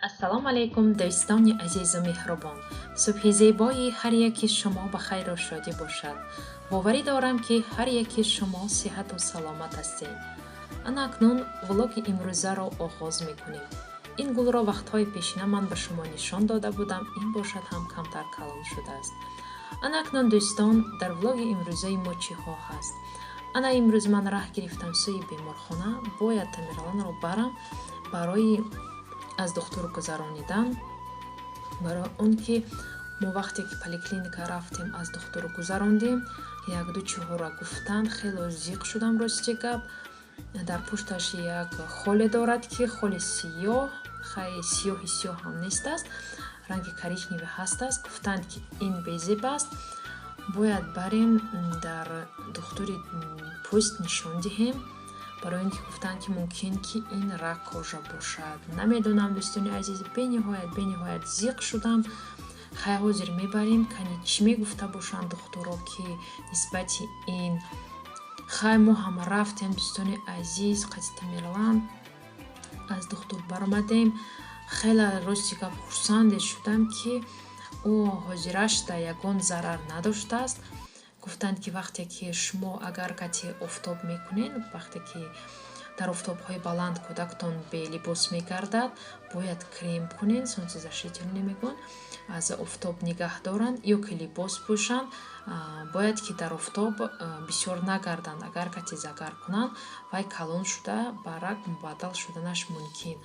Ассалому алайкум, дӯстони азизу меҳрубон. Субҳи зебои ҳар яки шумо ба хайру шодӣ бошад. Боварӣ дорам, ки ҳар яки шумо сиҳату саломат ҳастед. Ана акнун влоги имрӯзаро оғоз мекунем. Ин гулро вақтҳои пешина ман ба шумо нишон дода будам, ин бошад ҳам камтар калон шудааст. Ана акнун, дӯстон, дар влоги имрӯзаи мо чиҳо ҳаст? Ана имрӯз ман раҳ гирифтам сӯи беморхона, бояд Тамерланро барам барои аз духтур гузаронидан, барои он ки мо вақте ки поликлиника рафтем, аз духтур гузарондем, якду чиҳоро гуфтанд, хело зиқ шудам, рости гап. Дар пушташ як холе дорад, ки холи сиёҳ, хай сиёҳи сиёҳ ҳам нестаст, ранги коричневый ҳастаст. Гуфтанд, ки ин безеб аст, бояд барем дар духтури пӯст нишон диҳем, барои ин ки гуфтанд, ки мумкин ки ин рак кожа бошад. Намедонам, дӯстони азиз, бениҳоят бениҳоят зиқ шудам. Хай, ҳозир мебарем, кани чӣ мегуфта бошанд духтуро, ки нисбати ин. Хай, мо ҳам рафтем, дӯстони азиз, қати Тамерлан аз духтур баромадем. Хеле, рости гап, хурсанде шудам, ки ӯ ҳозирашда ягон зарар надоштааст. Гуфтанд, ки вақте ки шумо агар кати офтоб мекунед, вақте ки дар офтобҳои баланд кӯдактон белибос мегардад, бояд крем кунед, солнцезащитный мегӯянд, аз офтоб нигаҳ доранд, ё ки либос пӯшанд, бояд ки дар офтоб бисёр нагарданд. Агар кати загар кунанд, вай калон шуда ба рак мубаддал шуданаш мумкин.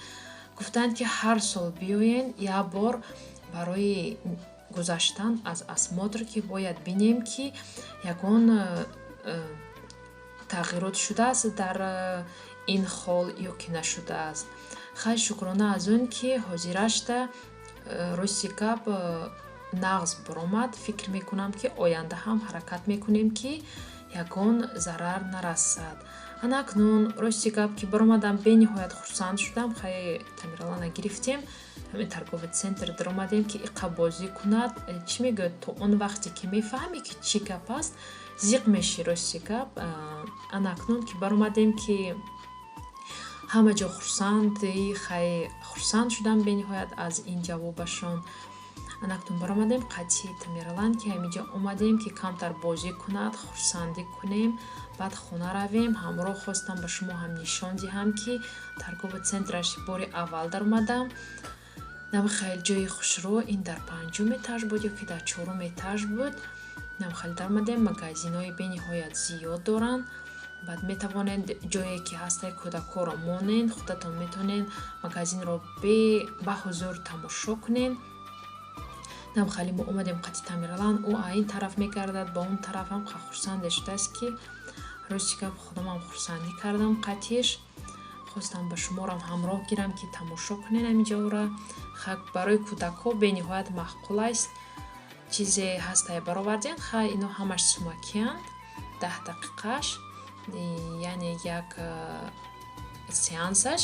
Гуфтанд, ки ҳар сол биёен як бор барои гузаштан аз осмотр, ки бояд бинем, ки ягон тағйирот шудааст дар ин хол ё ки нашудааст. Хай, шукрона аз он ки ҳозирашда, рости гап, нағз баромад. Фикр мекунам, ки оянда ҳам ҳаракат мекунем, ки ягон зарар нарасад. Ана акнун, рости гап, ки баромадам, бениҳоят хурсанд шудам. Хай, Тамерлана гирифтем, ҳамин торговый центр даромадем, ки иқа бозӣ кунад. Чӣ мегӯяд, то он вақте ки мефаҳмӣ, ки чӣ гап аст, зиқ мешӣ, рости гап. Ана акнун ки баромадем, ки ҳама ҷо хурсанди, хай, хурсанд шудам бениҳоят аз ин ҷавобашон. Ана акнун баромадем қати Тамерлан, ки ҳаминҷо омадем, ки камтар бозӣ кунад, хурсандӣ кунем, баъд хона равем. Ҳамроҳ хостам ба шумо ҳам нишон диҳам, ки торговый центраш бори аввал даромадам. Нам хеле ҷои хушрӯ, ин дар панҷум этаж буд ё ки дар чорум этаж буд. Нам хеле даромадем, магазинҳои бениҳоят зиёд доранд. Баъд метавонед ҷое ки ҳастае кӯдакҳоро монед, худатон метавонед магазинро ба ҳузур тамошо кунед. Нам хеле мо омадем қати Тамерлан, ӯ ин тараф мегардад, ба он тарафам хурсанде шудааст, ки рости гап, худамам хурсандӣ кардам қатиш. Хостам ба шуморам ҳамроҳ гирам, ки тамошо кунед ҳаминҷоро. Хай, барои кӯдакҳо бениҳоят маъқул аст. Чизе ҳастае баровардем. Хай, ино ҳамаш сумакиянд, 10 дақиқаш, яъне як сеансаш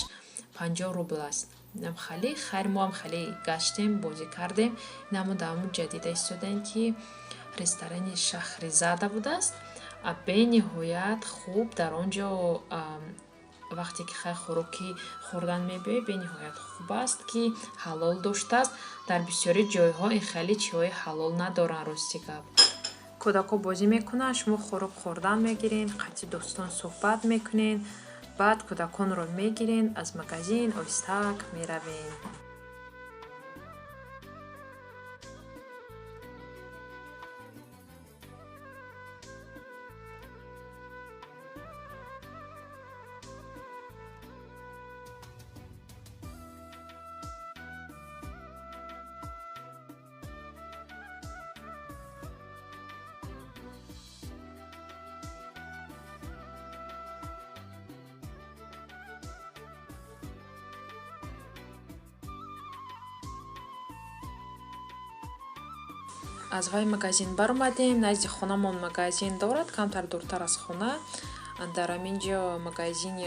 50 рубл аст. Хеле хайр, мо ҳам хеле гаштем, бозӣ кардем. Инамо дар ҳамун ҷа дида истодаем, ки ресторани Шаҳризада будааст, бениҳоят хуб. Дар он ҷо вақте ки хай хӯрокӣ хӯрдан мебиёӣ, бениҳоят хуб аст, ки ҳалол доштааст. Дар бисёри ҷойҳо ин хеле чиҳои ҳалол надоранд, рости гап. Кӯдакҳо бозӣ мекунанд, шумо хӯрок хӯрдан мегиред, қати дӯстон суҳбат мекунед, баъд кӯдаконро мегиред, аз магазин оҳистак меравед. Аз вай магазин баромадем, назди хонамон магазин дорад, камтар дуртар аз хона. Дар ҳамин ҷо магазини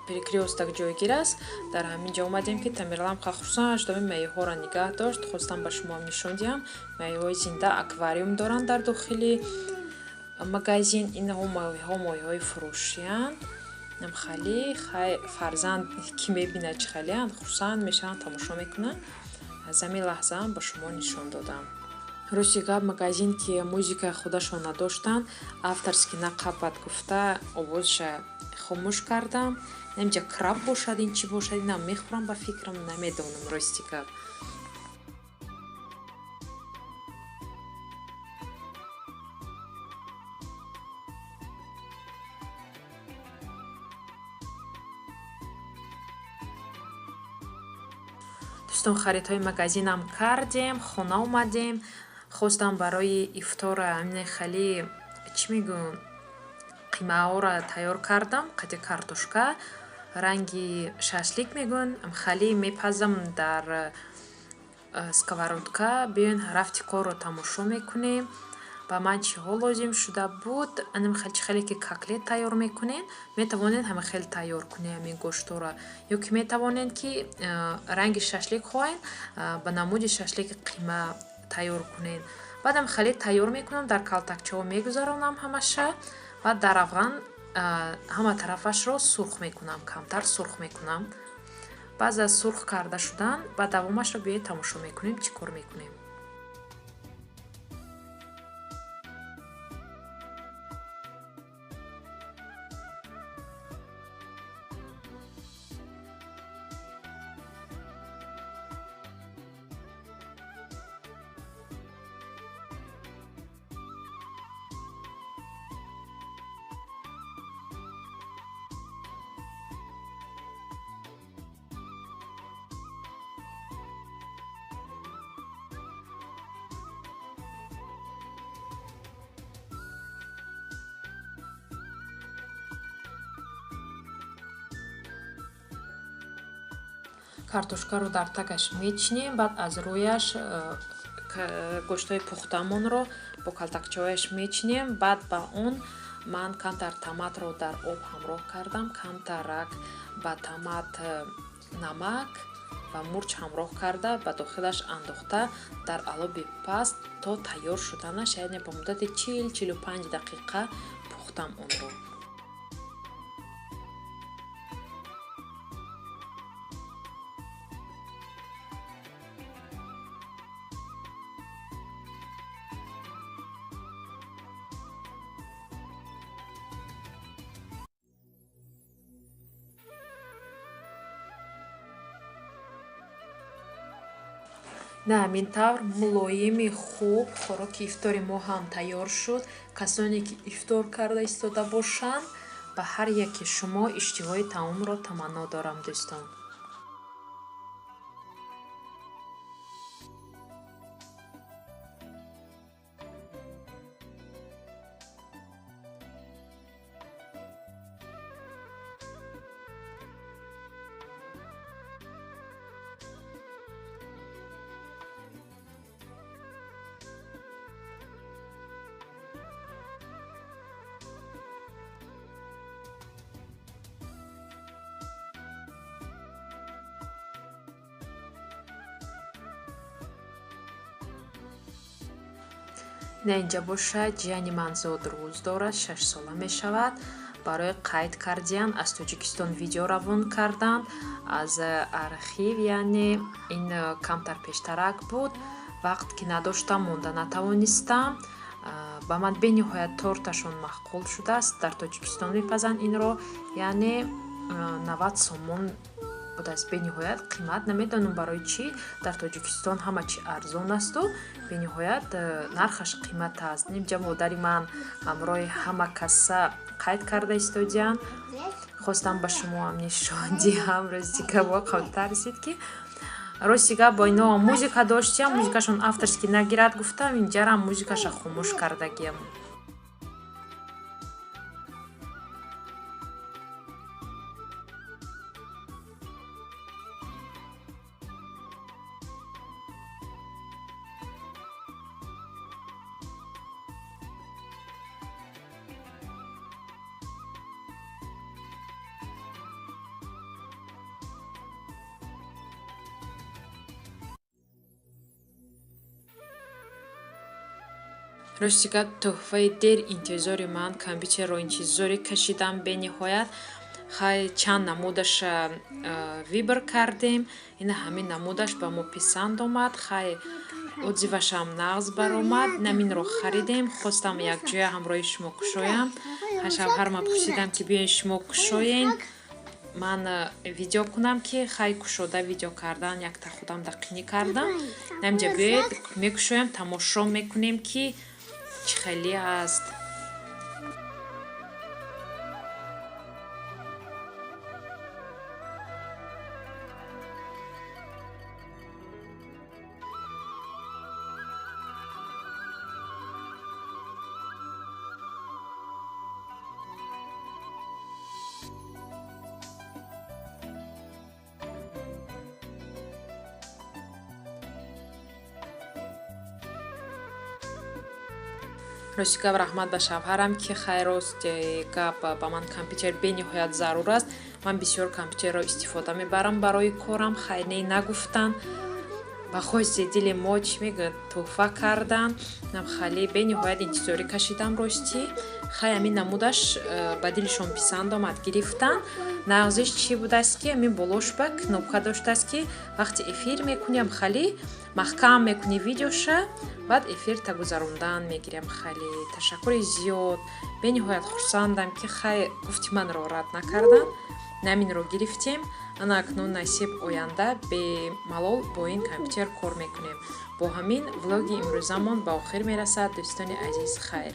Перекрёсток ҷойгир аст. Дар ҳамин ҷо омадем, ки Тамерлан хурсанд шуд, моҳиҳоро нигаҳ дошт. Хостам ба шумо нишон диҳам, моҳиҳои зинда, аквариум доранд дар дохили магазин. Инҳо моҳиҳо моҳиҳои фурӯшиянд. Хали хай фарзанд ки мебинад чӣ халиянд, хурсанд мешаванд, тамошо мекунанд. Аз ҳамин лаҳзаам ба шумо нишон додам. Рости гап, магазин ки музикаи худашон надоштанд, авторский нақабат гуфта овозша хомӯш кардам. Инҷа краб бошад, ин чӣ бошад, инам мехӯрам ба фикрам, намедонам рости гап. Дӯстон, харидҳои магазинам кардем, хона омадем. Хостам барои ифтора хали чӣ мегӯям, қимаҳоро тайёр кардам, қати картошка, ранги шашлик мегӯян, хали мепазам дар сковородка. Биён рафти корро тамошо мекунем. Ба ман чиҳо лозим шуда буд? Анам чӣ хеле ки котлет тайёр мекунед, метавонед ҳама хел тайёр кунед ҳамин гӯштора, ё ки метавонед ки ранги шашлик хоҳед, ба намуди шашлики қима тайёр кунед. Баъдам хеле тайёр мекунам, дар калтакчаҳо мегузаронам ҳамаша ва дар равған ҳама тарафашро сурх мекунам, камтар сурх мекунам. Баъз аз сурх карда шудан ба давомашро биёед тамошо мекунем, чӣ кор мекунем. Картошкаро дар тагаш мечинем, баъд аз рӯяш гӯштҳои пухтамонро бо калтакчаҳояш мечинем. Баъд ба он ман камтар томатро дар об ҳамроҳ кардам, камтарак ба томат намак ва мурч ҳамроҳ карда ба дохилаш андохта дар алоби паст то тайёр шуданаш, яъне ба муддати 40-45 дақиқа пухтам онро. На ҳамин тавр мулоими хуб хӯроки ифтори мо ҳам тайёр шуд. Касоне ки ифтор карда истода бошанд, ба ҳар яке шумо иштиҳои таомро таманно дорам, дӯстон. На инҷа бошад, ҷияни ман зодрӯз дорад, 6 сола мешавад. Барои қайд кардиан аз Тоҷикистон видео равон карданд аз архив, яъне ин камтар пештарак буд. Вақт ки надоштам, монда натавонистам. Ба ман бениҳоят торташон маъқул шудааст. Дар Тоҷикистон мепазанд инро, яъне 90 сомон будааст, бениҳоят қимат. Намедонам барои чӣ дар Тоҷикистон ҳама чӣ арзон асту бениҳоят нархаш қимат аст. Инҷа модари ман ҳамроҳи ҳама каса қайд карда истодиям. Хостам ба шумоам нишон диҳам. Рости гап воқеан тарсид ки рости гап бо ино музика доштиям, музикашон авторский нагирад гуфтам, инҷарам музикаша хомӯш кардагиям. Рости гап, тӯҳфаи дер интизори ман компютерро интизоре кашидам бениҳоят. Хай, чанд намудаша выбор кардем. Ина ҳамин намудаш ба мо писанд омад. Хай, отзывашам нағз баромад, наминро харидем. Хостам якҷоя ҳамроҳи шумо кушоям. Хай, шавҳарма пурсидам, ки биёен, шумо кушоен, ман видео кунам, ки хай, кушода видео кардан якта худам дақинӣ кардам. Наминҷа биёед, мекушоям, тамошо мекунем, ки чӣ хеле аст. Рости гап, раҳмат ба шавҳарам, ки хай, рости гап, ба ман компютер бениҳоят зарур аст. Ман бисёр компютерро истифода мебарам барои корам. Хай, не нагуфтан, ба хости дили мо, чӣ мегӯяд, тӯҳфа кардан. Хали бениҳоят интизорӣ кашидам, ростӣ. Хай, ҳамин намудаш ба дилишон писанд омад, гирифтан. Нағзиш чӣ будааст, ки ҳамин болошба кнопка доштааст, ки вақти эфир мекунем, хали маҳкам мекунӣ видеоша, баъд эфир та гузарондан мегирем. Хали, ташаккури зиёд, бениҳоят хурсандам, ки хай, гуфти манро рад накардан, наминро гирифтем. Ана акнун насиб, оянда бемалол бо ин компютер кор мекунем. Бо ҳамин влоги имрӯзамон ба охир мерасад, дӯстони азиз. Хайр.